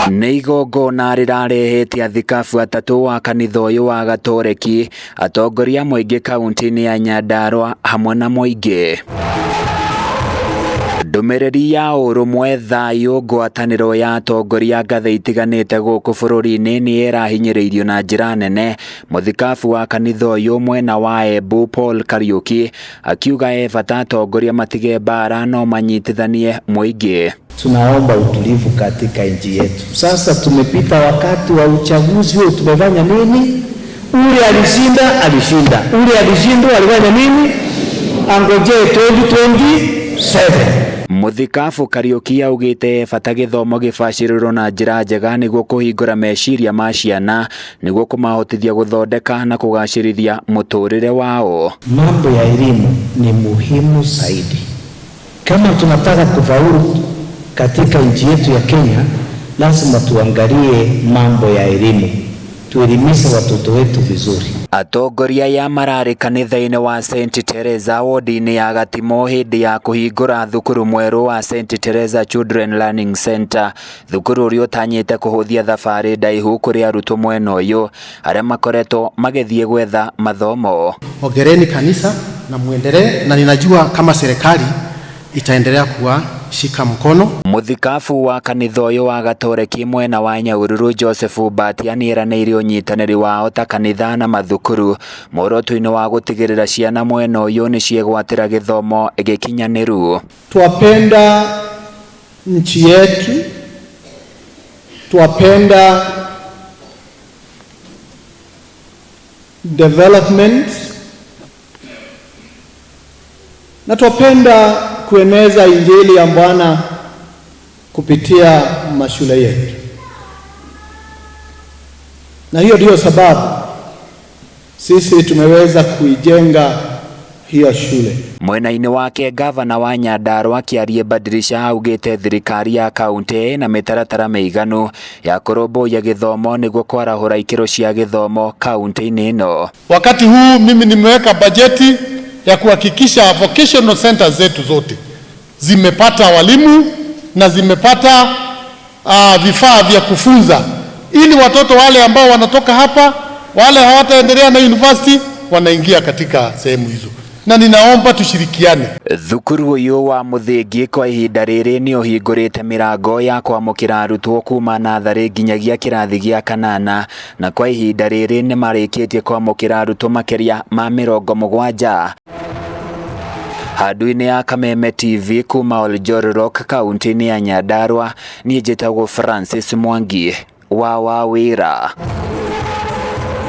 Nĩ igongona rĩrarehete athikabu atatũ a kanitha ũyũ wa Gatoreki, atongoria a mũingĩ kaunti-inĩ ya Nyandarua hamwe na mũingĩ. Ndũmĩrĩri ya ũrũmwe, thayũ, ngwatanĩro ya atongoria ngathĩ itiganĩte gũkũ bũrũri-inĩ nĩ ĩrahinyĩrĩirio na njĩra nene. Mũthikabu wa kanitha ũyũ mwena wa Embu Paul Kariuki akiuga e bata atongoria matige mbara no manyitithanie mũingĩ. Tunaomba utulivu katika nchi yetu. Sasa tumepita wakati wa uchaguzi huo, tumefanya nini? Ule alishinda alishinda, ule alishindwa alifanya nini? Angojee 2027. Mũthikabu Kariuki augĩte bata gĩthomo gĩbacĩrĩrwo na njĩra njega nĩguo kũhingũra meciria ma ciana nĩguo kũmahotithia gũthondeka na kũgacĩrithia mũtũrĩre wao. Mambo ya elimu ni muhimu zaidi. Kama tunataka kufaulu katika nchi yetu ya Kenya, lazima tuangalie mambo ya elimu, tuelimishe watoto wetu vizuri. Atongoria aya mararĩ kanitha-inĩ wa St Teresa wodi-inĩ ya Gatimo hĩndĩ ya kũhingũra thukuru mwerũ wa St Teresa Children Learning Center, thukuru ũrĩa ũtanyĩte kũhũthia thabarĩ ndaihu kũrĩ arutwo mwena ũyũ arĩa makoretwo magĩthiĩ gwetha mathomo. Hongereni kanisa na muendelee, na ninajua kama serikali itaendelea kuwashika mkono. Mũthikabu wa kanitha ũyũ wa Gatoreki mwena wa Nyahururu Joseph Mbatia nĩeranĩire ũnyitanĩri wao ta kanitha na mathukuru muoroto-inĩ wa gũtigĩrĩra ciana mwena ũyũ nĩciegwatĩra gĩthomo gĩkinyanĩru. Twapenda nchi yetu, twapenda development na twapenda kueneza injili ya Bwana kupitia mashule yetu, na hiyo ndiyo sababu sisi tumeweza kuijenga hiyo shule. Mwena-inĩ wake gavana wa Nyandarua Kĩarie Badirisha augĩte thirikari ya kaunti na mĩtaratara mĩiganu ya kũrũmbũiya gĩthomo nĩguo kwarahũra ikĩro cia gĩthomo kaunti-inĩ ĩno. Wakati huu mimi nimeweka bajeti ya kuhakikisha vocational centers zetu zote zimepata walimu na zimepata vifaa vya kufunza ili watoto wale ambao wanatoka hapa, wale hawataendelea na university, wanaingia katika sehemu hizo, na ninaomba tushirikiane. Thukuru ũyũ wa mũthingi kwa ihinda rĩrĩ nĩ ũhingũrĩte mĩrango ya kwamũkĩra arutwo kuma natharĩ nginyagia kĩrathi gĩa kanana, na kwa ihinda rĩrĩ nĩ marĩkĩtie kwamũkĩra arutwo makĩria ma 70. Handũ-inĩ ya Kameme TV kuma Oljororok kaunti-inĩ ya Nyandarua, niĩ njĩtagwo Francis Mwangi wa Wawĩra.